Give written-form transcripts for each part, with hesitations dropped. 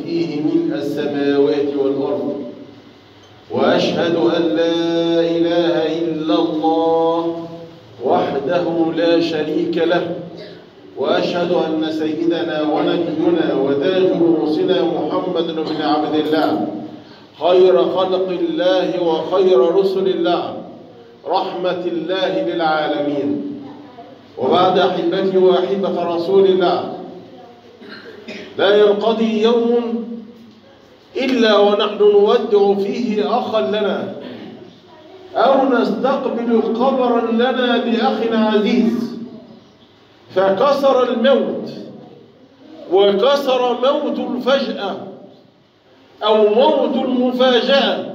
فيه ملء السماوات والأرض، وأشهد أن لا إله إلا الله وحده لا شريك له، وأشهد أن سيدنا ونبينا وتاج رؤوسنا محمد بن عبد الله خير خلق الله وخير رسل الله رحمة الله للعالمين. وبعد، أحبتي وأحبة رسول الله، لا ينقضي يوم إلا ونحن نودع فيه أخا لنا أو نستقبل قبرا لنا بأخ عزيز. فكسر الموت، وكسر موت الفجأة أو موت المفاجأة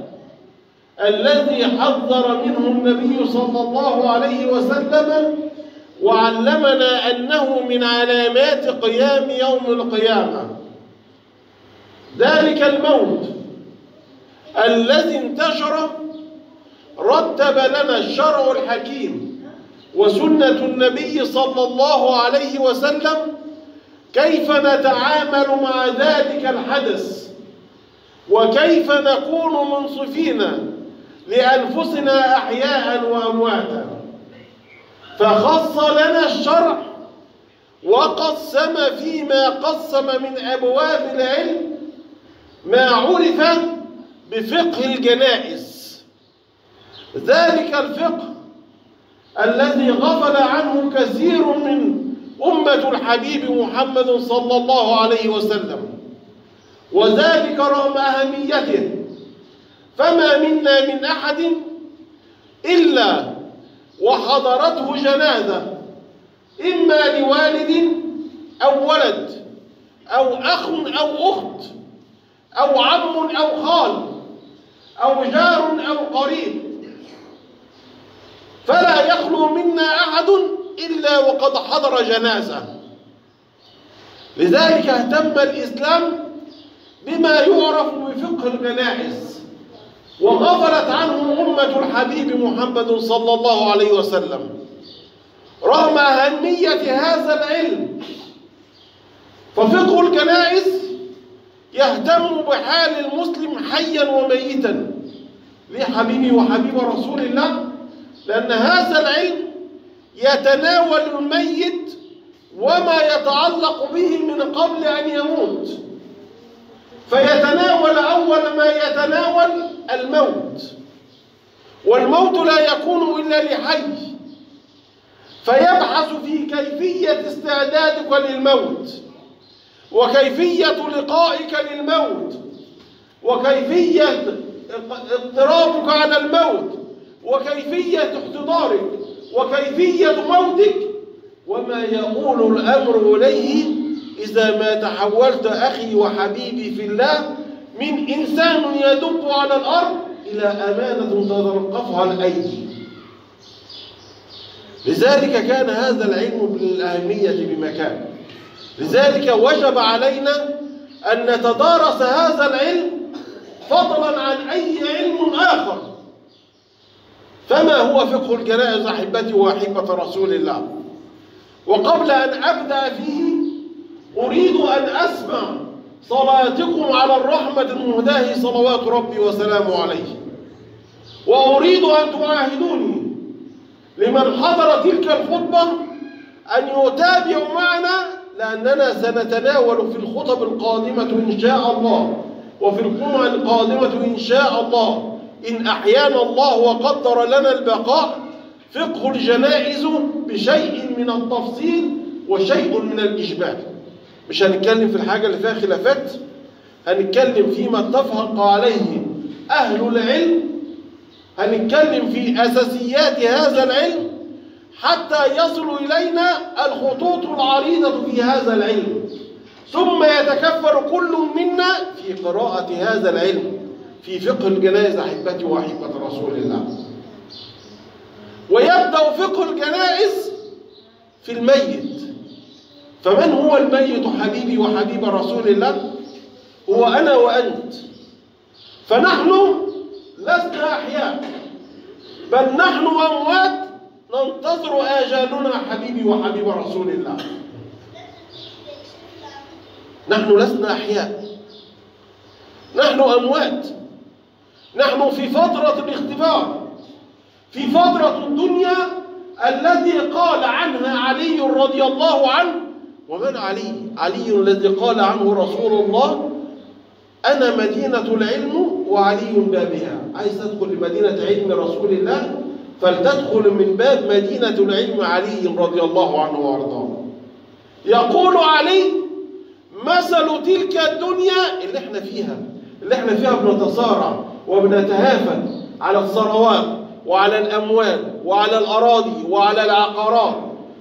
الذي حذر منه النبي صلى الله عليه وسلم وعلمنا أنه من علامات قيام يوم القيامة. ذلك الموت الذي انتشر رتب لنا الشرع الحكيم وسنة النبي صلى الله عليه وسلم كيف نتعامل مع ذلك الحدث، وكيف نكون منصفين لأنفسنا أحياء وأمواتا. فخص لنا الشرع وقسم فيما قسم من أبواب العلم ما عرف بفقه الجنائز، ذلك الفقه الذي غفل عنه كثير من أمة الحبيب محمد صلى الله عليه وسلم، وذلك رغم أهميته. فما منا من أحد إلا وحضرته جنازة، إما لوالد أو ولد أو أخ أو أخت أو عم أو خال أو جار أو قريب، فلا يخلو منا أحد إلا وقد حضر جنازة. لذلك اهتم الإسلام بما يعرف بفقه الجنائز، وغفلت عنه أمة الحبيب محمد صلى الله عليه وسلم رغم أهمية هذا العلم. ففقه الجنائز يهتم بحال المسلم حيا وميتا. ليه حبيبي وحبيب رسول الله؟ لأن هذا العلم يتناول الميت وما يتعلق به من قبل أن يموت، فيتناول أول ما يتناول الموت، والموت لا يكون إلا لحي، فيبحث في كيفية استعدادك للموت، وكيفية لقائك للموت، وكيفية اقترابك على الموت، وكيفية احتضارك، وكيفية موتك، وما يؤول الأمر إليه إذا ما تحولت أخي وحبيبي في الله من إنسان يدب على الأرض إلى أمانة تتلقفها الأيدي. لذلك كان هذا العلم بالأهمية بمكان. لذلك وجب علينا أن نتدارس هذا العلم فضلا عن أي علم آخر. فما هو فقه الجنائز أحبتي وأحبة رسول الله؟ وقبل أن أبدأ فيه أريد أن أسمع صلاتكم على الرحمة المهداة صلوات ربي وسلامه عليه، وأريد أن تعاهدوني لمن حضر تلك الخطبة أن يتابع معنا، لأننا سنتناول في الخطب القادمة إن شاء الله، وفي الجمعة القادمة إن شاء الله إن أحيانا الله وقدر لنا البقاء، فقه الجنائز بشيء من التفصيل وشيء من الإجمال. مش هنتكلم في الحاجة اللي فيها خلافات، هنتكلم فيما اتفق عليه أهل العلم، هنتكلم في أساسيات هذا العلم حتى يصل إلينا الخطوط العريضة في هذا العلم، ثم يتكفل كل منا في قراءة هذا العلم في فقه الجنائز أحبتي وأحبة رسول الله. ويبدأ فقه الجنائز في الميت. فمن هو الميت حبيبي وحبيب رسول الله؟ هو أنا وأنت. فنحن لسنا أحياء، بل نحن أموات ننتظر آجالنا حبيبي وحبيب رسول الله. نحن لسنا أحياء، نحن أموات، نحن في فترة الاختبار، في فترة الدنيا الذي قال عنها علي رضي الله عنه. ومن علي؟ علي الذي قال عنه رسول الله: أنا مدينة العلم وعلي بابها. عايز تدخل لمدينة علم رسول الله فلتدخل من باب مدينة العلم علي رضي الله عنه وأرضاه. يقول علي: مثل تلك الدنيا اللي احنا فيها، اللي احنا فيها بنتصارع وبنتهافت على الثروات وعلى الأموال وعلى الأراضي وعلى العقارات.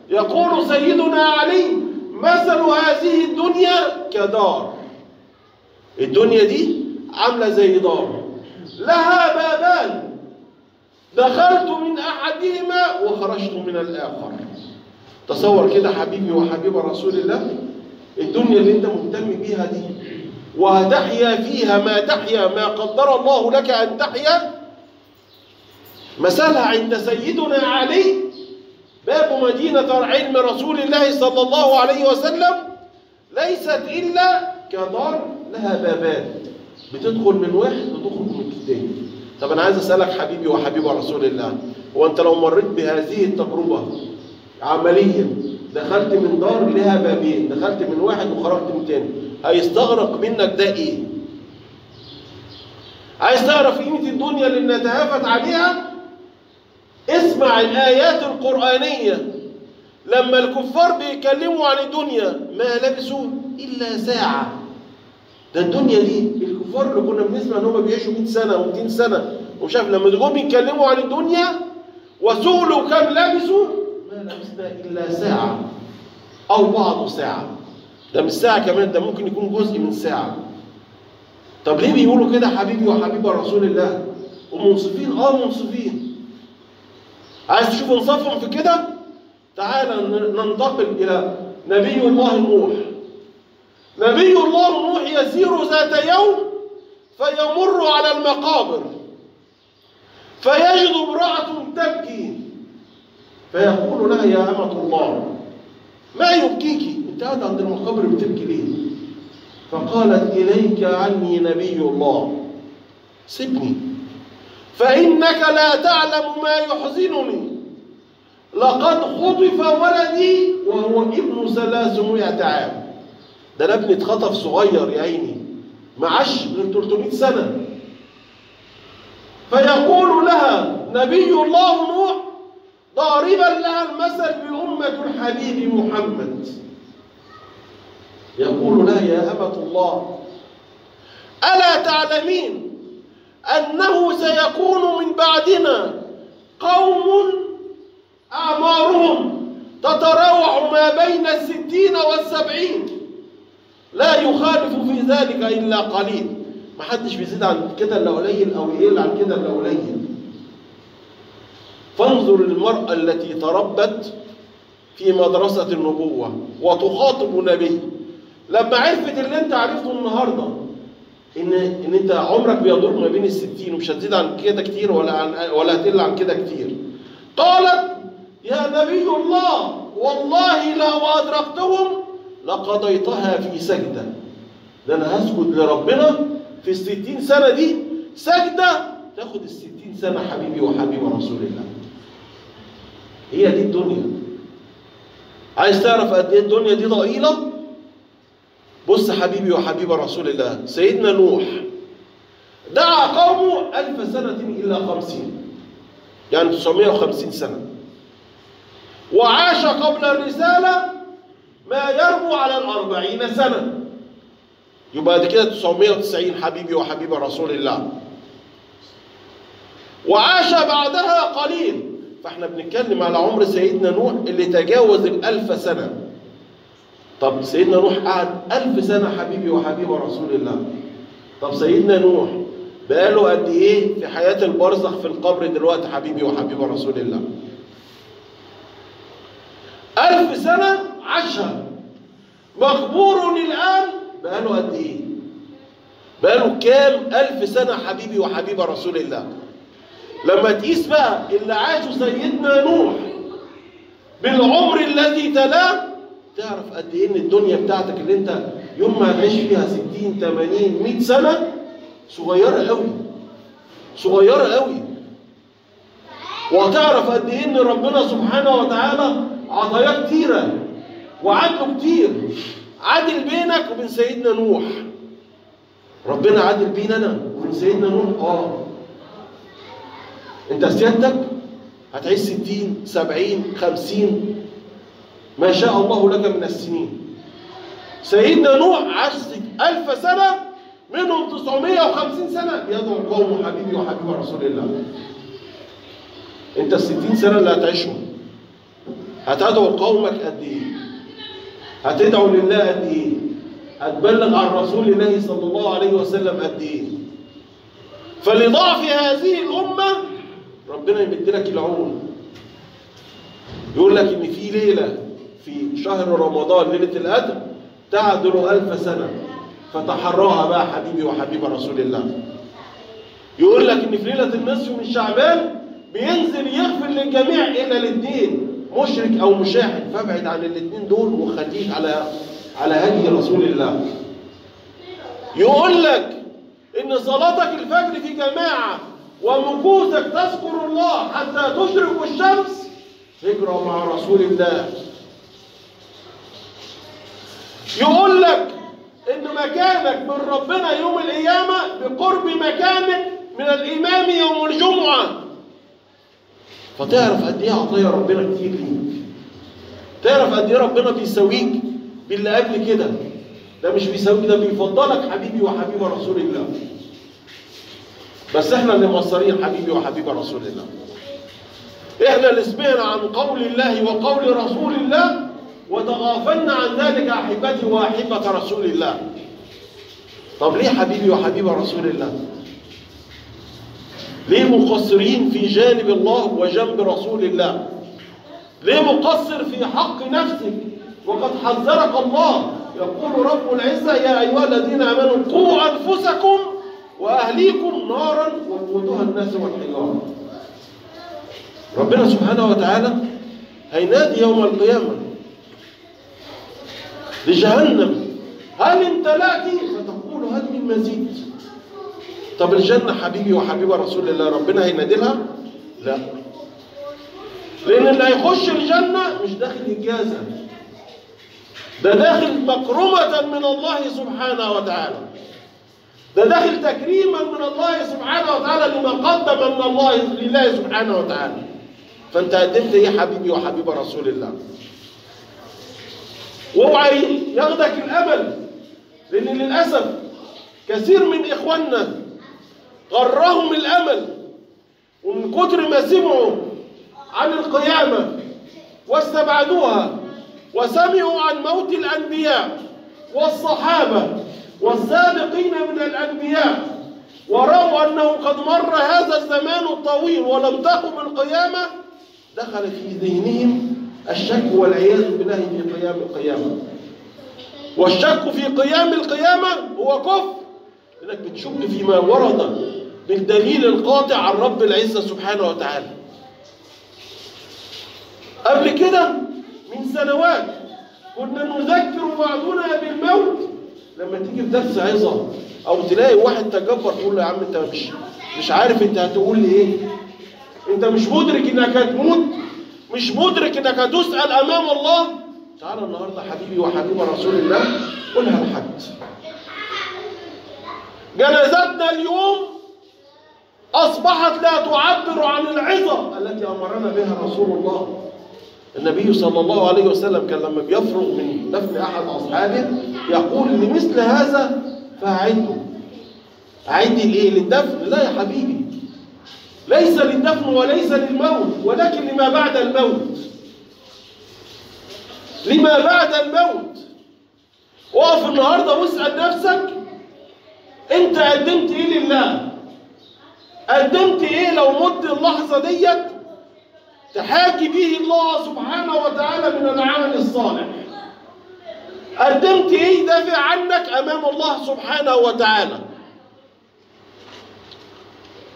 يقول سيدنا علي: مثل هذه الدنيا كدار. الدنيا دي عاملة زي دار لها بابان، دخلت من أحدهما وخرجت من الآخر. تصور كده حبيبي وحبيب رسول الله، الدنيا اللي انت مهتم بيها دي وهتحيا فيها ما تحيا، ما قدر الله لك أن تحيا، مثلها عند سيدنا علي باب مدينة علم رسول الله صلى الله عليه وسلم ليست إلا كدار لها بابان، بتدخل من واحد وتخرج من الثاني. طب أنا عايز أسألك حبيبي وحبيب رسول الله، هو أنت لو مريت بهذه التجربة عمليا، دخلت من دار لها بابين، دخلت من واحد وخرجت من تاني، هيستغرق منك ده إيه؟ عايز تعرف قيمة الدنيا اللي بنتهافت عليها؟ اسمع الآيات القرآنية لما الكفار بيتكلموا عن الدنيا: ما لبثوا إلا ساعة. ده الدنيا دي الكفار اللي كنا بنسمع إن هم بيعيشوا 100 سنة و200 سنة ومش عارف، لما جم يتكلموا عن الدنيا وسئلوا كم لبثوا، ما لبثنا إلا ساعة أو بعض ساعة. ده مش ساعة كمان، ده ممكن يكون جزء من ساعة. طب ليه بيقولوا كده حبيبي وحبيب رسول الله؟ ومنصفين، منصفين. عايز تشوف انصافهم في كده؟ تعال ننتقل إلى نبي الله نوح. نبي الله نوح يسير ذات يوم فيمر على المقابر فيجد امرأة تبكي، فيقول لها: يا أمة الله، ما يبكيك؟ انت قاعدة عند المقابر بتبكي ليه؟ فقالت: إليك عني نبي الله، سيبني، فإنك لا تعلم ما يحزنني، لقد خطف ولدي وهو ابن 300 عام. ده انا ابني اتخطف صغير يا عيني، ما عاش غير 300 سنة. فيقول لها نبي الله نوح ضاربا لها المثل بأمة الحبيب محمد، يقول لها: يا أمة الله، ألا تعلمين أنه سيكون من بعدنا قوم أعمارهم تتراوح ما بين 60 و70، لا يخالف في ذلك إلا قليل. ما حدش بيزيد عن كده إلا قليل أو يقل عن كده إلا قليل. فانظر المرأة التي تربت في مدرسة النبوة وتخاطب نبي، لما عرفت اللي انت عرفته النهارده، ان انت عمرك بيدور ما بين 60 ومش هتزيد عن كده كتير ولا هتقل عن كده كتير، قالت: يا نبي الله، والله لو أدركتهم لقضيتها في سجدة. ده أنا هسجد لربنا في 60 سنة دي سجدة تاخد 60 سنة حبيبي وحبيب رسول الله. هي دي الدنيا. عايز تعرف قد ايه الدنيا دي ضئيلة؟ بص حبيبي وحبيب رسول الله، سيدنا نوح دعا قومه 1000 سنة إلا 50، يعني 950 سنة، وعاش قبل الرسالة ما يربو على 40 سنة، يبقى ده كده 990 حبيبي وحبيب رسول الله. وعاش بعدها قليل، فاحنا بنتكلم على عمر سيدنا نوح اللي تجاوز 1000 سنة. طب سيدنا نوح قعد 1000 سنة حبيبي وحبيب رسول الله. طب سيدنا نوح بقاله قد ايه في حياة البرزخ في القبر دلوقتي حبيبي وحبيب رسول الله؟ 1000 سنة عاشها، مقبور الآن بقاله قد ايه؟ بقاله كام 1000 سنة حبيبي وحبيب رسول الله؟ لما تقيس بقى اللي عاشه سيدنا نوح بالعمر الذي تلاه، تعرف قد ايه ان الدنيا بتاعتك اللي انت يوم ما هتعيش فيها 60 80 100 سنة صغيرة قوي، صغيرة قوي. وهتعرف قد ايه ان ربنا سبحانه وتعالى عطاياه كتيرة وعدله كتير. عدل بينك وبين سيدنا نوح. ربنا عدل بيننا انا وبين سيدنا نوح. انت سيادتك هتعيش 60 70 50 ما شاء الله لك من السنين. سيدنا نوح عاش 1000 سنة، منهم 950 سنة بيدعو قومه حبيبي وحبيب رسول الله. انت ال60 سنة اللي هتعيشهم هتدعو قومك قد ايه؟ هتدعو لله قد ايه؟ هتبلغ عن رسول الله صلى الله عليه وسلم قد ايه؟ فلضعف هذه الأمة ربنا يمد لك العون. يقول لك ان في ليلة في شهر رمضان، ليلة القدر، تعدل 1000 سنة، فتحراها بقى حبيبي وحبيب رسول الله. يقول لك ان في ليلة النصف من شعبان بينزل يغفر للجميع الا الاثنين، مشرك او مشاحن، فابعد عن الاثنين دول وخليك على هدي رسول الله. يقول لك ان صلاتك الفجر في جماعة ومكوثك تذكر الله حتى تشرق الشمس هجرة مع رسول الله. يقول لك ان مكانك من ربنا يوم القيامة بقرب مكانك من الإمام يوم الجمعة. فتعرف قد ايه عطايا ربنا كتير ليك، تعرف قد ايه ربنا بيساويك باللي قبل كده. ده مش بيساويك، ده بيفضلك حبيبي وحبيب رسول الله. بس احنا اللي مقصرين حبيبي وحبيب رسول الله. احنا اللي سمعنا عن قول الله وقول رسول الله وتغافلنا عن ذلك احبتي واحبة رسول الله. طب ليه حبيبي وحبيب رسول الله؟ ليه مقصرين في جانب الله وجنب رسول الله؟ ليه مقصر في حق نفسك وقد حذرك الله؟ يقول رب العزة: يا أيها الذين آمنوا قوا أنفسكم وأهليكم نارا وقودها الناس والحجارة. ربنا سبحانه وتعالى هينادي يوم القيامة لجهنم: هل امتلأت؟ فتقول هل من مزيد. طب الجنة حبيبي وحبيب رسول الله ربنا هينادي لها؟ لا، لأن اللي هيخش الجنة مش داخل إجازة، ده داخل مكرمة من الله سبحانه وتعالى، ده داخل تكريما من الله سبحانه وتعالى لما قدم من الله لله سبحانه وتعالى. فأنت قدمت إيه حبيبي وحبيب رسول الله؟ واوعى ياخدك الأمل، لأن للأسف كثير من إخواننا غرهم الأمل، ومن كتر ما سمعوا عن القيامة واستبعدوها، وسمعوا عن موت الأنبياء والصحابة والسابقين من الأنبياء، ورأوا أنه قد مر هذا الزمان الطويل ولم تقم القيامة، دخل في ذهنهم الشك والعياذ بالله في قيام القيامة. والشك في قيام القيامة هو كفر، لأنك بتشك فيما ورد بالدليل القاطع عن رب العزة سبحانه وتعالى. قبل كده من سنوات كنا نذكر بعضنا بالموت. لما تيجي في درس عظة أو تلاقي واحد تجبر تقول له يا عم أنت مش عارف أنت هتقول لي إيه، أنت مش مدرك إنك هتموت، مش مدرك إنك هتسأل أمام الله. تعالى النهارده حبيبي وحبيب رسول الله قولها لحد. جنازتنا اليوم أصبحت لا تعبر عن العظة التي أمرنا بها رسول الله. النبي صلى الله عليه وسلم كان لما بيفرغ من دفن أحد أصحابه يقول لمثل هذا فأعده. أعد لإيه؟ للدفن؟ لا يا حبيبي، ليس للدفن وليس للموت، ولكن لما بعد الموت. لما بعد الموت. اقف النهارده واسأل نفسك أنت قدمت إيه لله؟ قدمت إيه لو مت اللحظة ديت تحاكي به الله سبحانه وتعالى من العمل الصالح؟ قدمت ايه يدافع عنك امام الله سبحانه وتعالى؟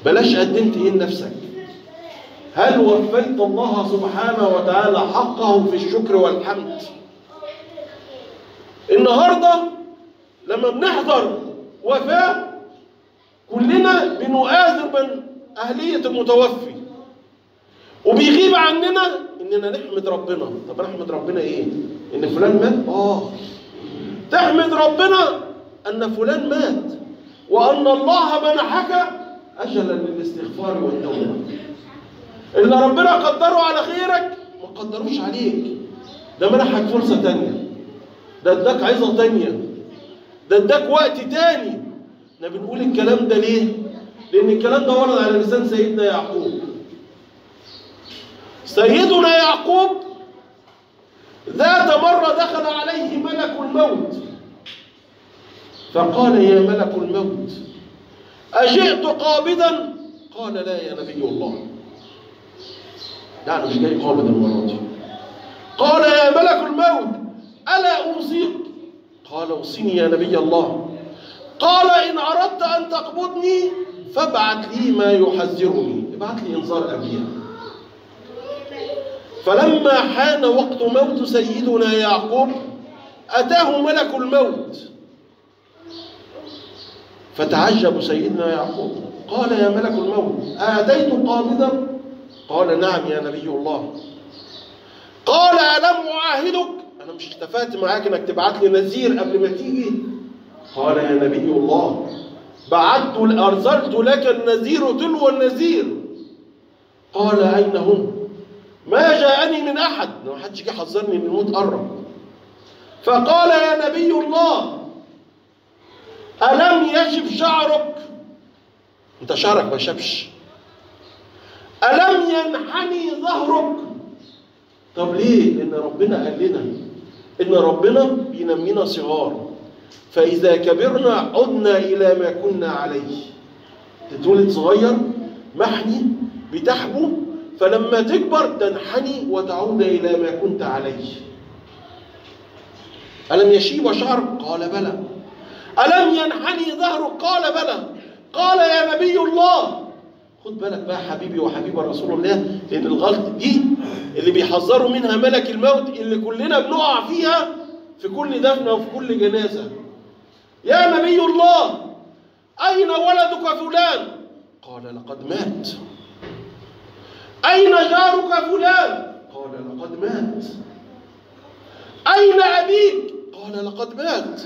بلاش قدمت ايه لنفسك. هل وفيت الله سبحانه وتعالى حقه في الشكر والحمد؟ النهارده لما بنحضر وفاة كلنا بنؤازر من أهلية المتوفي، وبيغيب عننا إننا نحمد ربنا. طب نحمد ربنا إيه؟ إن فلان مات؟ تحمد ربنا أن فلان مات، وأن الله منحك أجلا للاستغفار والتوبة. اللي ربنا قدره على خيرك ما قدروش عليك، ده منحك فرصة تانية، ده اداك عظة تانية، ده اداك وقت تاني. احنا بنقول الكلام ده ليه؟ لأن الكلام ده ورد على لسان سيدنا يعقوب. سيدنا يعقوب ذات مرة دخل عليه ملك الموت، فقال: يا ملك الموت، أجئت قابضا؟ قال: لا يا نبي الله، يعني مش جاي قابض المرة دي. قال: يا ملك الموت، ألا أوصيك؟ قال: أوصني يا نبي الله. قال: إن أردت أن تقبضني فابعت لي ما يحذرني، ابعت لي إنذار قبلها. فلما حان وقت موت سيدنا يعقوب أتاه ملك الموت، فتعجب سيدنا يعقوب، قال: يا ملك الموت، أتيت قابضا؟ قال: نعم يا نبي الله. قال: ألم أعاهدك؟ أنا مش اتفقت معاك إنك تبعت لي نذير قبل ما تيجي؟ قال: يا نبي الله، بعت أرسلت لك النذير تلو النذير. قال: أين هم؟ ما جاءني من أحد، ما حدش جه حذرني إن الموت قرب. فقال: يا نبي الله، ألم يشب شعرك؟ أنت شعرك ما شبش. ألم ينحني ظهرك؟ طب ليه؟ لأن ربنا قال لنا إن ربنا بينمينا صغار، فإذا كبرنا عدنا إلى ما كنا عليه. تتولد صغير محني بتحبو، فلما تكبر تنحني وتعود إلى ما كنت عليه. ألم يشيب شعرك؟ قال: بلى. ألم ينحني ظهرك؟ قال: بلى. قال: يا نبي الله. خد بالك بقى حبيبي وحبيب رسول الله، لأن الغلط دي اللي بيحذروا منها ملك الموت، اللي كلنا بنقع فيها في كل دفنة وفي كل جنازة. يا نبي الله، أين ولدك فلان؟ قال: لقد مات. أين جارك فلان؟ قال: لقد مات. أين أبيك؟ قال: لقد مات.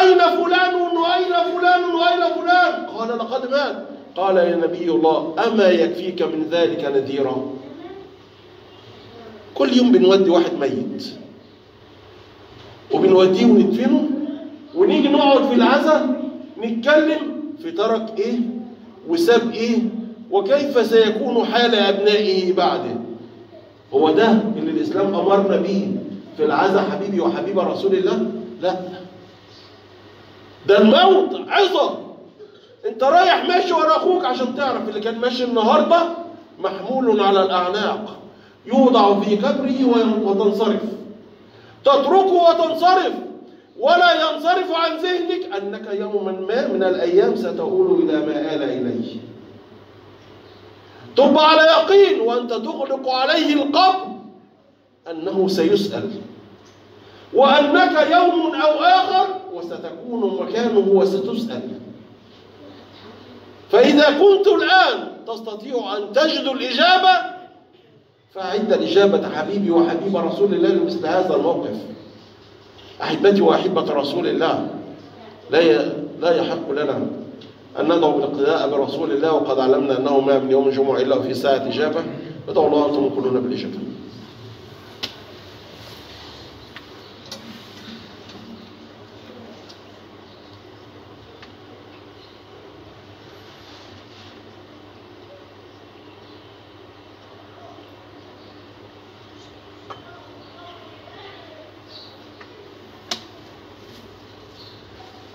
أين فلان وأين فلان وأين فلان؟ قال: لقد مات. قال: يا نبي الله، أما يكفيك من ذلك نذيرا؟ كل يوم بنودي واحد ميت، وبنوديه وندفنه، ونيجي نقعد في العزاء نتكلم في ترك إيه وساب إيه وكيف سيكون حال أبنائه بعده. هو ده اللي الإسلام أمرنا به في العزاء حبيبي وحبيبة رسول الله؟ لا، ده الموت عظة. انت رايح ماشي ورا اخوك عشان تعرف اللي كان ماشي النهارده محمول على الاعناق، يوضع في قبره وتنصرف، تتركه وتنصرف، ولا ينصرف عن ذهنك انك يوما ما من الايام ستؤول الى ما آل اليه. تبقى على يقين وانت تغلق عليه القبر انه سيسأل، وانك يوم او اخر وستكون مكانه وستسأل. فإذا كنت الآن تستطيع أن تجد الإجابة فأعد الإجابة حبيبي وحبيب رسول الله لمثل هذا الموقف. أحبتي وأحبة رسول الله، لا يحق لنا أن ندعو بالاقتداء برسول الله وقد علمنا أنه ما من يوم الجمعة إلا في ساعة إجابة. ادعوا الله أنتم كلنا بالإجابة.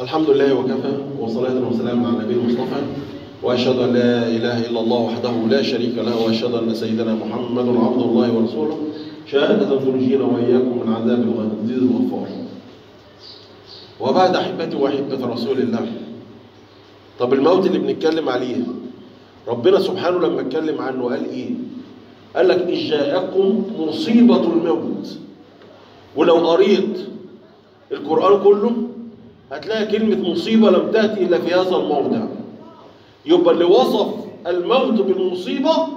الحمد لله وكفى، وصلاة وسلام على النبي المصطفى، وأشهد أن لا إله إلا الله وحده لا شريك له، وأشهد أن سيدنا محمد عبد الله ورسوله، شهادة تنجينا وإياكم من عذاب العزيز الغفار. وبعد أحبتي وأحبة رسول الله، طب الموت اللي بنتكلم عليه ربنا سبحانه لما اتكلم عنه قال إيه؟ قال لك إن جاءكم مصيبة الموت. ولو قريت القرآن كله هتلاقي كلمة مصيبة لم تأتي إلا في هذا الموضع. يبقى اللي وصف الموت بالمصيبة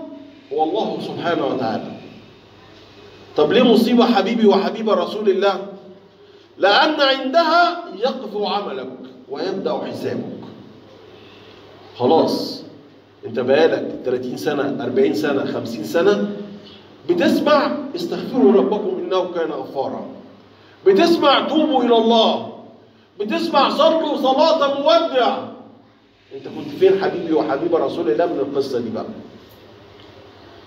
هو الله سبحانه وتعالى. طب ليه مصيبة حبيبي وحبيب رسول الله؟ لأن عندها يقف عملك ويبدأ حسابك. خلاص انت بقالك 30 سنة 40 سنة 50 سنة بتسمع استغفروا ربكم إنه كان غفارا، بتسمع توبوا إلى الله، بتسمع صلوا صلاة مودع. انت كنت فين حبيبي وحبيب رسول الله من القصة دي بقى؟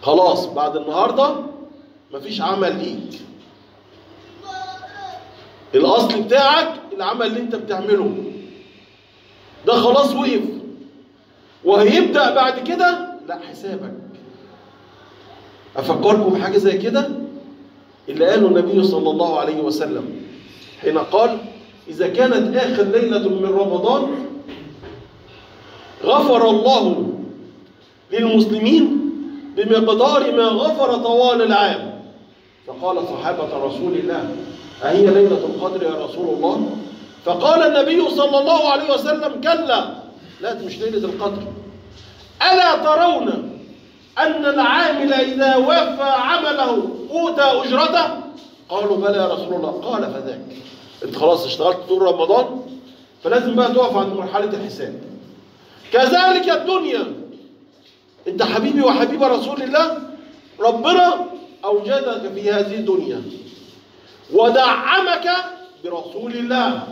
خلاص بعد النهاردة مفيش عمل ليك. الأصل بتاعك العمل اللي انت بتعمله ده خلاص وقف، وهيبدأ بعد كده لا حسابك. أفكركم بحاجة زي كده اللي قاله النبي صلى الله عليه وسلم حين قال: إذا كانت آخر ليلة من رمضان غفر الله للمسلمين بمقدار ما غفر طوال العام. فقال صحابة رسول الله: أهي ليلة القدر يا رسول الله؟ فقال النبي صلى الله عليه وسلم: كلا، لا، دي مش ليلة القدر. ألا ترون أن العامل إذا وفى عمله أوتى أجرته؟ قالوا: بلى يا رسول الله. قال: فذاك. أنت خلاص اشتغلت طول رمضان، فلازم بقى تقف عند مرحلة الحساب. كذلك الدنيا، أنت حبيبي وحبيب رسول الله، ربنا أوجدك في هذه الدنيا ودعمك برسول الله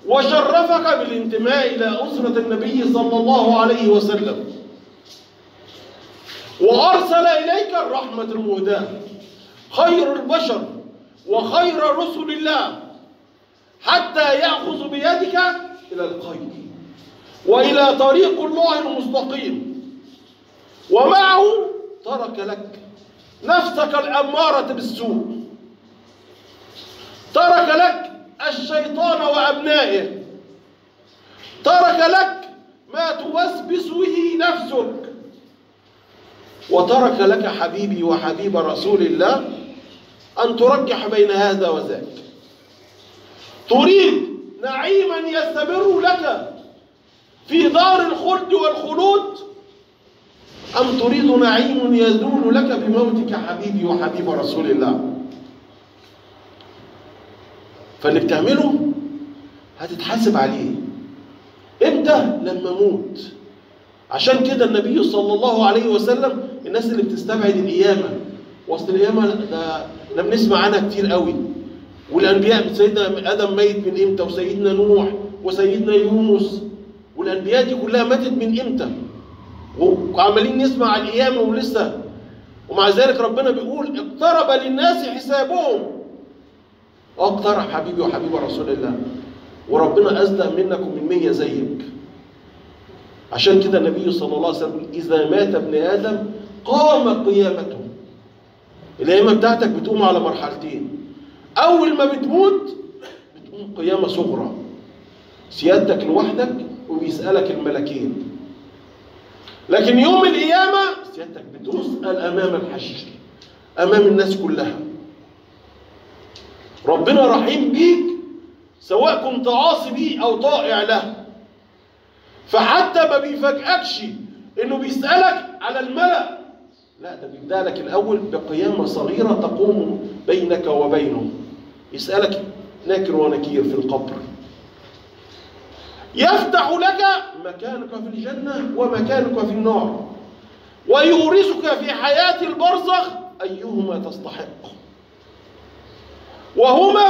وشرفك بالانتماء إلى أسرة النبي صلى الله عليه وسلم، وأرسل إليك الرحمة المهداة، خير البشر وخير رسل الله، حتى يأخذ بيدك إلى الخير وإلى طريق الله المستقيم. ومعه ترك لك نفسك الأمارة بالسوء، ترك لك الشيطان وأبنائه، ترك لك ما توسوس به نفسك، وترك لك حبيبي وحبيب رسول الله أن ترجح بين هذا وذاك. تريد نعيما يستمر لك في دار الخلد والخلود، أم تريد نعيم يزول لك بموتك حبيبي وحبيب رسول الله؟ فاللي بتعمله هتتحاسب عليه. امتى؟ لما موت. عشان كده النبي صلى الله عليه وسلم، الناس اللي بتستبعد القيامة، وصل القيامة ده بنسمع عنها كتير قوي، والأنبياء سيدنا آدم ميت من امتى، وسيدنا نوح وسيدنا يونس، والأنبياء دي كلها ماتت من امتى، وعمالين نسمع عن القيامة ولسه، ومع ذلك ربنا بيقول اقترب للناس حسابهم. اقترب حبيبي وحبيب رسول الله، وربنا أصدق منك ومن 100 زيك. عشان كده النبي صلى الله عليه وسلم إذا مات ابن آدم قام قيامته. القيامة بتاعتك بتقوم على مرحلتين. أول ما بتموت بتقوم قيامة صغرى، سيادتك لوحدك وبيسألك الملكين. لكن يوم القيامة سيادتك بتسأل أمام الحشر، أمام الناس كلها. ربنا رحيم بيك سواء كنت عاصي بيه أو طائع له، فحتى ما بيفاجئكش إنه بيسألك على الملأ، لا، ده بيبدأ لك الأول بقيامة صغيرة تقوم بينك وبينه، يسألك ناكر ونكير في القبر، يفتح لك مكانك في الجنة ومكانك في النار، ويورثك في حياة البرزخ أيهما تستحق. وهما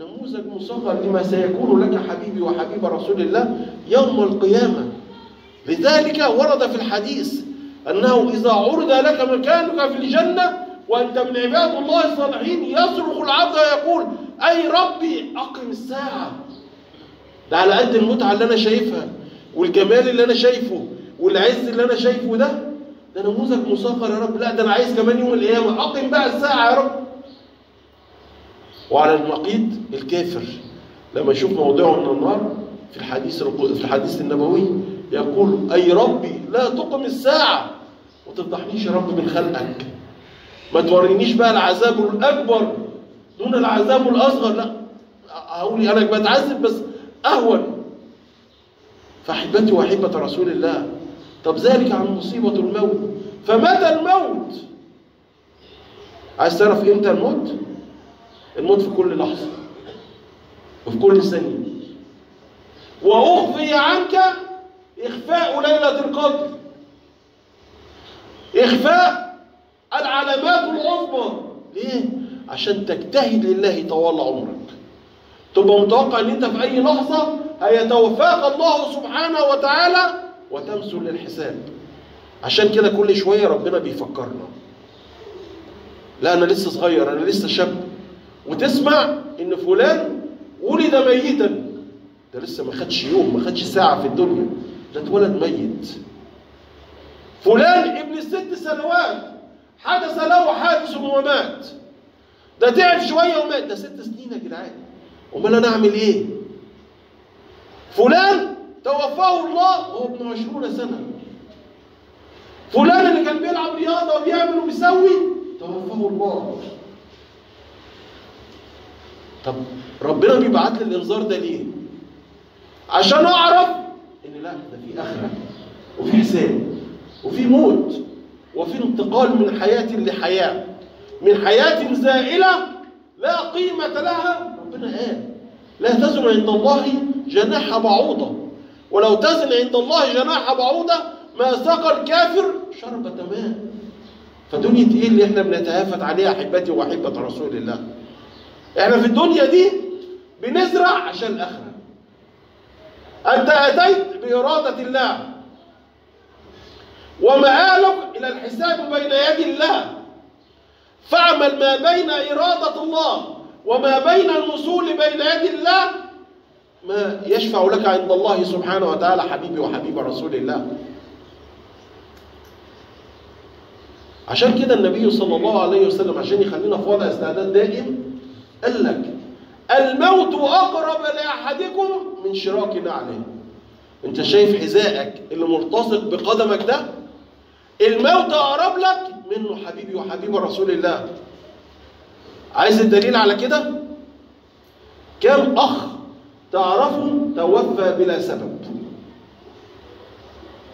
نموذج مصغر لما سيكون لك حبيبي وحبيب رسول الله يوم القيامة. لذلك ورد في الحديث أنه إذا عرض لك مكانك في الجنة وأنت من عباد الله الصالحين، يصرخ العبد ويقول: أي ربي أقم الساعة. ده على قد المتعة اللي أنا شايفها والجمال اللي أنا شايفه والعز اللي أنا شايفه، ده نموذج مصغر يا رب. لا، ده أنا عايز كمان يوم القيامة، أقم بقى الساعة يا رب. وعلى النقيض الكافر لما يشوف موضعه من النار في الحديث النبوي يقول: أي ربي لا تقم الساعة، وتفضحنيش يا رب من خلقك، ما تورينيش بقى العذاب الأكبر دون العذاب الأصغر، لا، هقول أنا بتعذب بس أهون. فأحبتي وأحبة رسول الله، طب ذلك عن مصيبة الموت. فمتى الموت؟ عايز تعرف امتى الموت؟ الموت في كل لحظة وفي كل ثانية. وأخفي عنك إخفاء ليلة القدر، إخفاء العلامات العظمى. ليه؟ عشان تجتهد لله طوال عمرك، تبقى متوقع ان انت في اي لحظة هيتوفاك الله سبحانه وتعالى وتمثل للحساب. عشان كده كل شوية ربنا بيفكرنا، لا انا لسه صغير، انا لسه شاب. وتسمع ان فلان ولد ميتا، ده لسه ما خدش يوم، ما خدش ساعة في الدنيا، ده اتولد ميت. فلان ابن 6 سنوات حدث له حادث ومات، ده تعب شوية ومات، ده 6 سنين يا جدعان، امال انا اعمل ايه؟ فلان توفاه الله وهو ابن 20 سنة. فلان اللي كان بيلعب رياضة وبيعمل وبيسوي توفاه الله. طب ربنا بيبعت لي الانذار ده ليه؟ عشان اعرف ان لا، ده في اخره وفي حساب وفي موت وفي انتقال من حياة لحياه، من حياة زائلة لا قيمة لها. ربنا قال لا تزن عند الله جناح بعوضة، ولو تزن عند الله جناح بعوضة ما سقى الكافر شربة ماء. فدنيا ايه اللي احنا بنتهافت عليها احبتي واحبة رسول الله؟ احنا في الدنيا دي بنزرع عشان الاخرة. انت اتيت بإرادة الله ومآلك الى الحساب بين يدي الله، فاعمل ما بين إرادة الله وما بين الوصول بين يدي الله ما يشفع لك عند الله سبحانه وتعالى. حبيبي وحبيب رسول الله. عشان كده النبي صلى الله عليه وسلم عشان يخلينا في وضع استعداد دائم قال لك الموت أقرب لأحدكم من شراك نعله. انت شايف حذائك اللي ملتصق بقدمك ده؟ الموت أقرب لك منه حبيبي وحبيب رسول الله. عايز الدليل على كده؟ كم أخ تعرفه توفى بلا سبب؟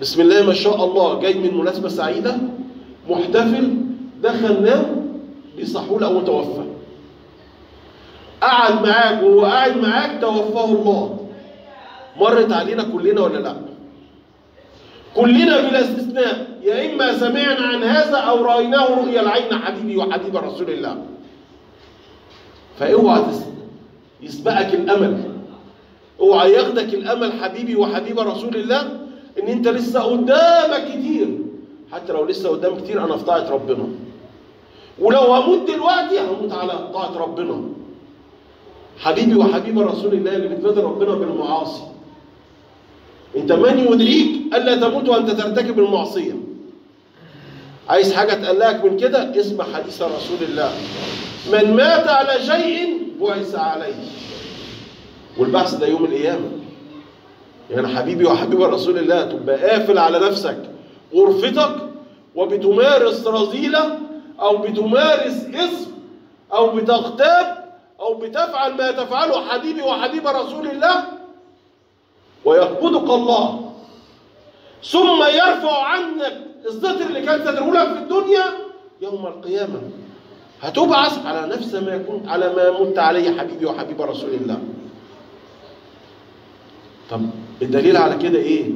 بسم الله ما شاء الله، جاي من مناسبة سعيدة، محتفل، دخل نام، بيصحوا له توفى. قعد معاك وهو قاعد معاك توفاه الله. مرت علينا كلنا ولا لا؟ كلنا بلا استثناء، يا إما سمعنا عن هذا أو رأيناه رؤيا العين حبيبي وحبيب رسول الله. فاوعى يسبقك الأمل، اوعى ياخدك الأمل حبيبي وحبيب رسول الله إن أنت لسه قدامك كتير. حتى لو لسه قدام كتير أنا في طاعة ربنا، ولو هموت دلوقتي هموت على طاعة ربنا. حبيبي وحبيب رسول الله اللي بتبادر ربنا بالمعاصي، انت من يدريك الا تموت وانت ترتكب المعصية؟ عايز حاجة تقلقك من كده؟ اسمع حديث رسول الله، من مات على شيء بعث عليه. والبعث ده يوم القيامة. يعني حبيبي وحبيب رسول الله تبقى قافل على نفسك غرفتك وبتمارس رذيله او بتمارس اسم او بتغتاب أو بتفعل ما تفعله حبيبي وحبيب رسول الله، ويقبضك الله ثم يرفع عنك الستر اللي كان ستره لك في الدنيا يوم القيامة. هتبعث على نفس ما يكون، على ما مت عليه حبيبي وحبيب رسول الله. طب الدليل على كده إيه؟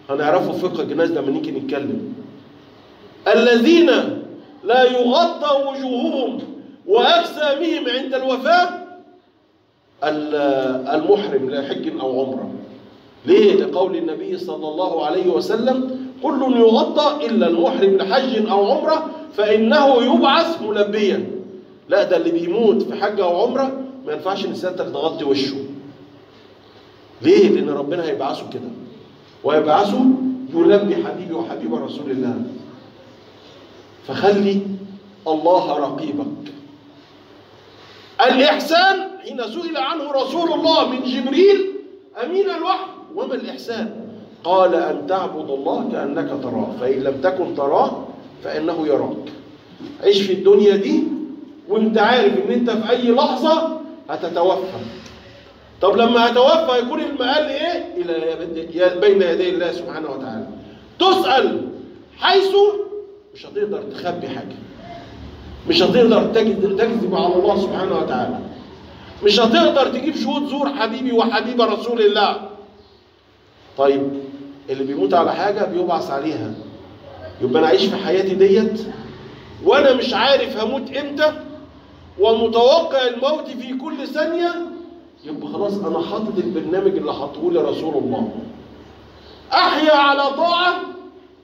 هنعرفه في فقه الجناز لما نيجي نتكلم. الذين لا يغطى وجوههم وأجسامهم عند الوفاة المحرم لحج أو عمرة. ليه؟ لقول النبي صلى الله عليه وسلم كل يغطى إلا المحرم لحج أو عمرة فإنه يبعث ملبيا. لا، ده اللي بيموت في حج أو عمرة ما ينفعش إن سيادتك تغطي وشه. ليه؟ لأن ربنا هيبعثه كده، ويبعثه يلبي حبيبي وحبيب رسول الله. فخلي الله رقيبك. الإحسان حين سئل عنه رسول الله من جبريل أمين الوحي وما الإحسان؟ قال أن تعبد الله كأنك تراه فإن لم تكن تراه فإنه يراك. عيش في الدنيا دي وانت عارف ان انت في أي لحظة هتتوفى، طب لما هتوفى يكون المآل ايه؟ الى بين يدي الله سبحانه وتعالى. تسأل حيث مش هتقدر تخبي حاجة، مش هتقدر تكذب على الله سبحانه وتعالى، مش هتقدر تجيب شهود زور حبيبي وحبيب رسول الله. طيب اللي بيموت على حاجة بيبعث عليها. يبقى انا اعيش في حياتي ديت وانا مش عارف هموت امتى ومتوقع الموت في كل ثانية، يبقى خلاص انا حاطط البرنامج اللي حاطه لي رسول الله. احيا على طاعة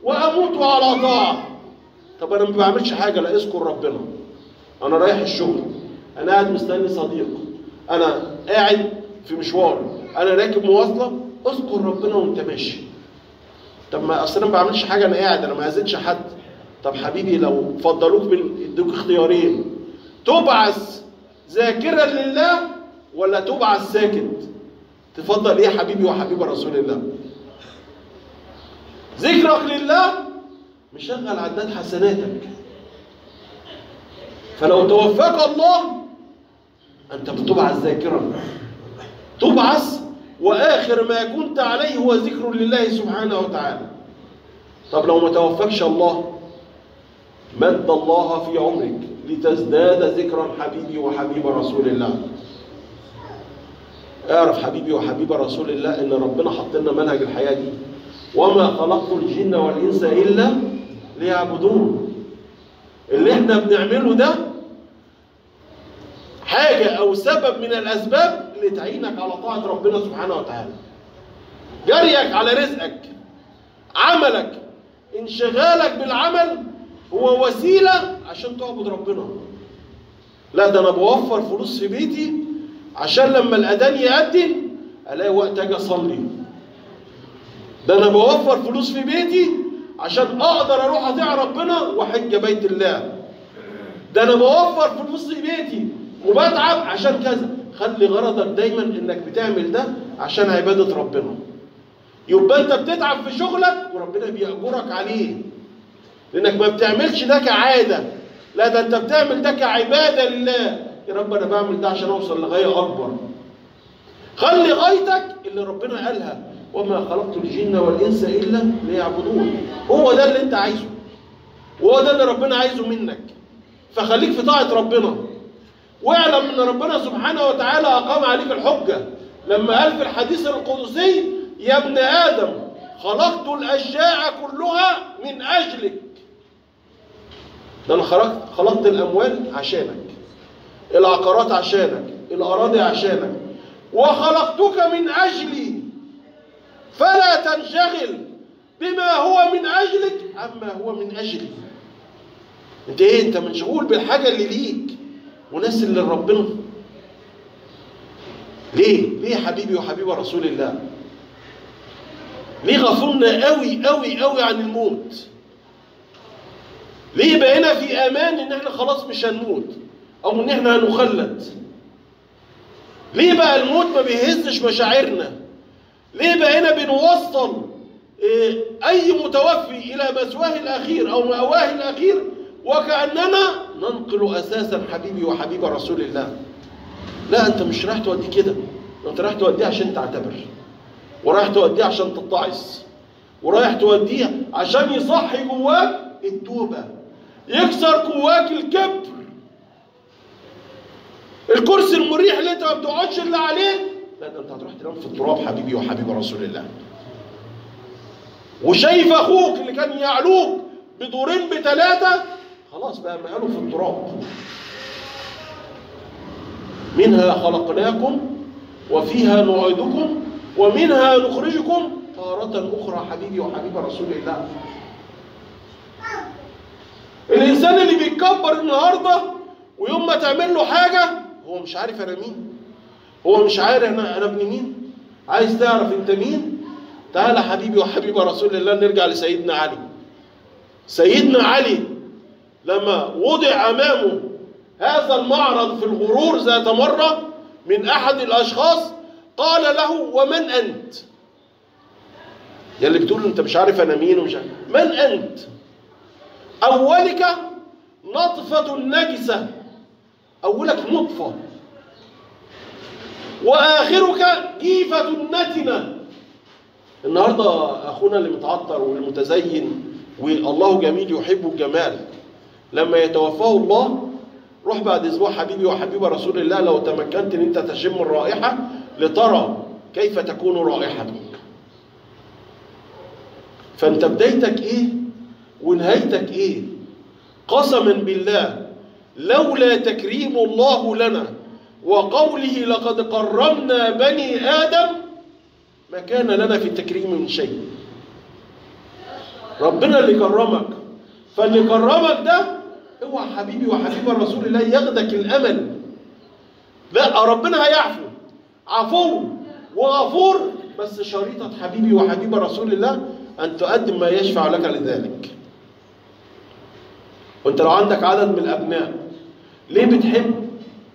واموت على طاعة. طب انا ما بعملش حاجة، لا اذكر ربنا، انا رايح الشغل، انا قاعد مستني صديق، انا قاعد في مشوار، انا راكب مواصلة، اذكر ربنا وانت ماشي. طب ما اصل انا ما بعملش حاجة، انا قاعد، انا ما اذيتش حد. طب حبيبي لو فضلوك ادوك اختيارين، تبعث ذاكرا لله ولا تبعث ساكت؟ تفضل ايه حبيبي وحبيب رسول الله؟ ذكرك لله مشغل عداد حسناتك، فلو توفاك الله انت بتبعث ذاكرا، تبعث واخر ما كنت عليه هو ذكر لله سبحانه وتعالى. طب لو ما توفاكش الله، مد الله في عمرك لتزداد ذكرا حبيبي وحبيب رسول الله. اعرف حبيبي وحبيب رسول الله ان ربنا حط لنا منهج الحياة دي، وما خلقت الجن والانس الا ليعبدون. اللي احنا بنعمله ده حاجة او سبب من الاسباب اللي تعينك على طاعة ربنا سبحانه وتعالى. جريك على رزقك، عملك، انشغالك بالعمل هو وسيلة عشان تعبد ربنا. لا ده انا بوفر فلوس في بيتي عشان لما الاذان يأذن الاقي وقت اجي اصلي. ده انا بوفر فلوس في بيتي عشان اقدر اروح اطيع ربنا واحج بيت الله. ده انا بوفر فلوس في بيتي وبتعب عشان كذا. خلي غرضك دايما انك بتعمل ده عشان عبادة ربنا. يبقى انت بتتعب في شغلك وربنا بيأجرك عليه، لانك ما بتعملش ده كعادة، لا ده انت بتعمل ده كعبادة لله. يا رب انا بعمل ده عشان اوصل لغاية اكبر. خلي غايتك اللي ربنا قالها، وما خلقت الجن والانس الا ليعبدون. هو ده اللي انت عايزه، وهو ده اللي ربنا عايزه منك. فخليك في طاعة ربنا، واعلم ان ربنا سبحانه وتعالى اقام عليك الحجة لما قال في الحديث القدسي: يا ابن ادم خلقت الاشياء كلها من اجلك. ده انا خلقت الاموال عشانك، العقارات عشانك، الاراضي عشانك، وخلقتك من اجلي فلا تنشغل بما هو من اجلك عما هو من اجلي. انت ايه؟ انت مشغول بالحاجة اللي ليك وناس اللي لربنا. ليه؟ ليه حبيبي وحبيب رسول الله؟ ليه غفلنا قوي قوي قوي عن الموت؟ ليه بقينا في امان ان احنا خلاص مش هنموت او ان احنا هنخلد؟ ليه بقى الموت ما بيهزش مشاعرنا؟ ليه بقينا بنوصل اي متوفي الى مثواه الاخير او مأواه الاخير وكأننا ننقل اساسا حبيبي وحبيب رسول الله؟ لا، انت مش رايح توديه كده، انت رايح توديه عشان تعتبر، ورايح توديه عشان تتعظ، ورايح توديه عشان يصحي جواك التوبة، يكسر جواك الكبر. الكرسي المريح اللي انت ما بتقعدش الا عليه، لا ده انت هتروح تنام في التراب حبيبي وحبيب رسول الله. وشايف اخوك اللي كان يعلوك بدورين بثلاثة، خلاص بقى مقاله في التراب. منها خلقناكم وفيها نعيدكم ومنها نخرجكم تارة أخرى حبيبي وحبيب رسول الله. الإنسان اللي بيتكبر النهارده ويوم ما تعمل له حاجة هو مش عارف أنا مين، هو مش عارف أنا ابن مين. عايز تعرف أنت مين؟ تعالى حبيبي وحبيب رسول الله نرجع لسيدنا علي. سيدنا علي لما وضع أمامه هذا المعرض في الغرور ذات مرة من أحد الأشخاص، قال له: ومن أنت؟ يا اللي بتقول أنت مش عارف أنا مين ومش عارف من أنت؟ أولك نطفة نجسة، أولك نطفة، وآخرك جيفة نتنة. النهاردة أخونا اللي متعطر والمتزين والله جميل يحب الجمال، لما يتوفاه الله روح بعد أسبوع حبيبي وحبيبة رسول الله لو تمكنت إن أنت تشم الرائحة لترى كيف تكون رائحتك. فأنت بدايتك إيه ونهايتك إيه؟ قسما بالله لولا تكريم الله لنا وقوله لقد كرمنا بني آدم ما كان لنا في التكريم من شيء. ربنا اللي كرمك، فاللي كرمك ده اوعى حبيبي وحبيبة رسول الله ياخدك الأمل، لا ربنا هيعفو، عفو وغفور، بس شريطة حبيبي وحبيبة رسول الله أن تقدم ما يشفع لك لذلك. وانت لو عندك عدد من الأبناء ليه بتحب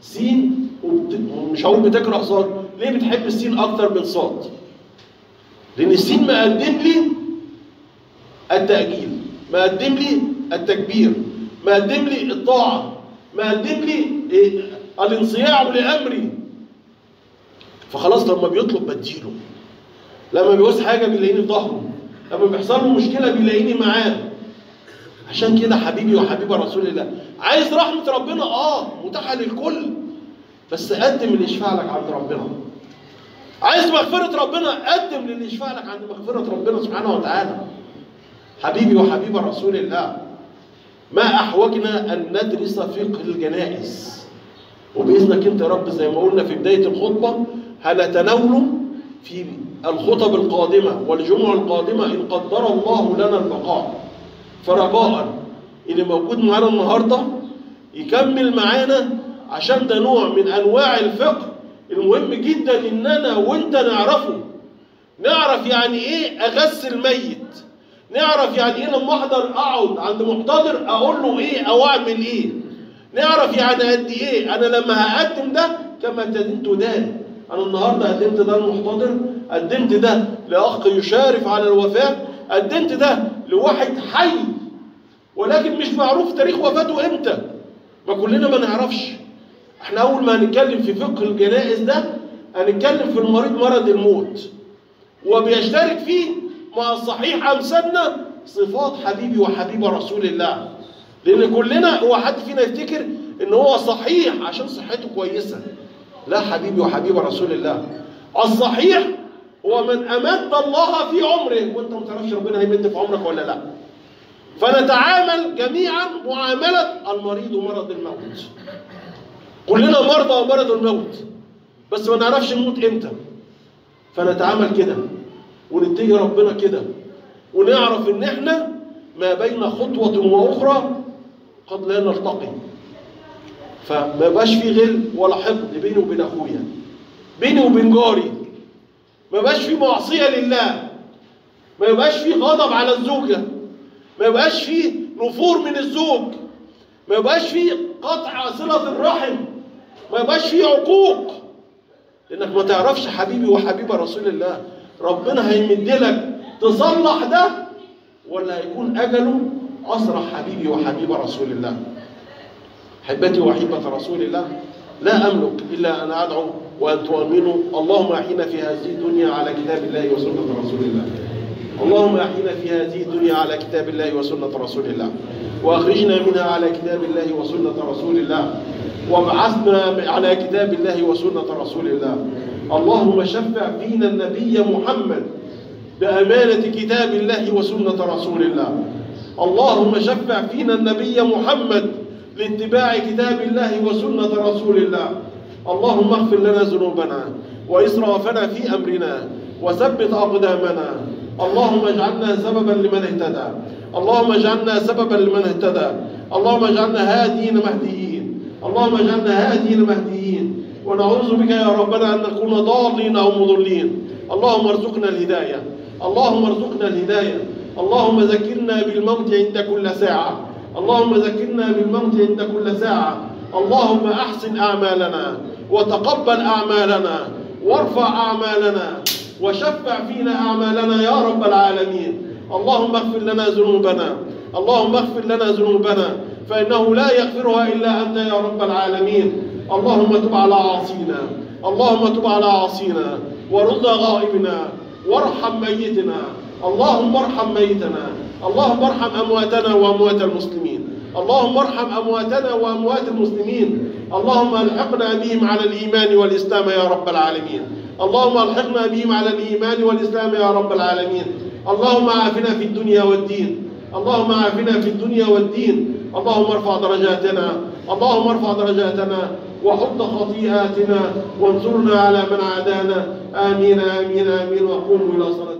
سين ومش هقول بتكره صاد، ليه بتحب السين أكتر من صاد؟ لأن السين مقدم لي التأجيل، مقدم لي التكبير، مقدم لي الطاعة، مقدم لي الانصياع لأمري. فخلاص لما بيطلب بديله، لما بيعوز حاجة بيلاقيني في ظهره، لما بيحصل له مشكلة بيلاقيني معاه. عشان كده حبيبي وحبيبة رسول الله، عايز رحمة ربنا متاحة للكل، بس قدم اللي يشفع لك عند ربنا. عايز مغفرة ربنا، قدم للي يشفع لك عند مغفرة ربنا سبحانه وتعالى. حبيبي وحبيبة رسول الله، ما أحوجنا أن ندرس فقه الجنائز، وبإذنك أنت يا رب زي ما قلنا في بداية الخطبة هنتناوله في الخطب القادمة والجمعة القادمة إن قدر الله لنا البقاء. فرجاء اللي موجود معانا النهارده يكمل معانا، عشان ده نوع من أنواع الفقه المهم جدا إن أنا وأنت نعرفه. نعرف يعني إيه أغسل ميت، نعرف يعني إيه لما أحضر أقعد عند محتضر أقول له إيه أو أعمل إيه، نعرف يعني قد إيه أنا لما هقدم ده كما تدين تدان. أنا النهارده قدمت ده للمحتضر، قدمت ده لأخ يشارف على الوفاة، قدمت ده لواحد حي ولكن مش معروف تاريخ وفاته إمتى. ما كلنا ما نعرفش. احنا أول ما هنتكلم في فقه الجنائز ده هنتكلم في المريض مرض الموت، وبيشترك فيه مع الصحيح أمثالنا صفات حبيبي وحبيبة رسول الله. لأن كلنا هو حد فينا يفتكر إن هو صحيح عشان صحته كويسة. لا حبيبي وحبيبة رسول الله، الصحيح هو من أمد الله في عمره، وأنت ما تعرفش ربنا هيمد في عمرك ولا لا. فنتعامل جميعا معاملة المريض ومرض الموت. كلنا مرضى ومرض الموت، بس ما نعرفش نموت امتى. فنتعامل كده ونتجه ربنا كده، ونعرف ان احنا ما بين خطوة واخرى قد لا نلتقي. فما يبقاش في غل ولا حقد بيني وبين اخويا، بيني وبين جاري، ما يبقاش في معصية لله، ما يبقاش في غضب على الزوجة، ما يبقاش في نفور من الزوج، ما يبقاش في قطع صلة الرحم، ما يبقاش في عقوق. لانك ما تعرفش حبيبي وحبيبة رسول الله ربنا هيمد لك تصلح ده ولا هيكون اجله اسرع. حبيبي وحبيبة رسول الله، حبتي وحبة رسول الله، لا املك الا ان ادعو وان تؤمنوا. اللهم احينا في هذه الدنيا على كتاب الله وسنة رسول الله. اللهم احينا في هذه الدنيا على كتاب الله وسنة رسول الله، واخرجنا منها على كتاب الله وسنة رسول الله، وابعثنا على كتاب الله وسنة رسول الله. اللهم شفع فينا النبي محمد بأمانة كتاب الله وسنة رسول الله. اللهم شفع فينا النبي محمد لاتباع كتاب الله وسنة رسول الله. اللهم اغفر لنا ذنوبنا وإسرافنا في أمرنا وثبت أقدامنا. اللهم اجعلنا سببا لمن اهتدى، اللهم اجعلنا سببا لمن اهتدى، اللهم اجعلنا هادين مهديين، اللهم اجعلنا هادين مهديين. ونعوذ بك يا ربنا أن نكون ضالين أو مضلين. اللهم ارزقنا الهداية، اللهم ارزقنا الهداية. اللهم ذكرنا بالموت عند كل ساعة، اللهم ذكرنا بالموت عند كل ساعة. اللهم أحسن أعمالنا وتقبل أعمالنا وارفع أعمالنا وشفع فينا أعمالنا يا رب العالمين. اللهم اغفر لنا ذنوبنا، اللهم اغفر لنا ذنوبنا فإنه لا يغفرها إلا أنت يا رب العالمين. اللهم تب على عاصينا، اللهم تب على عاصينا ورد غائبنا وارحم ميتنا. اللهم ارحم ميتنا، اللهم ارحم أمواتنا وأموات المسلمين، اللهم ارحم أمواتنا وأموات المسلمين. اللهم الحقنا بهم على الإيمان والإسلام يا رب العالمين. اللهم الحقنا بهم على الإيمان والإسلام يا رب العالمين. اللهم عافنا في الدنيا والدين، اللهم عافنا في الدنيا والدين. اللهم ارفع درجاتنا، اللهم ارفع درجاتنا وحط خطيئاتنا وانصرنا على من عادانا. آمين آمين آمين. وقوموا إلى صلاتكم.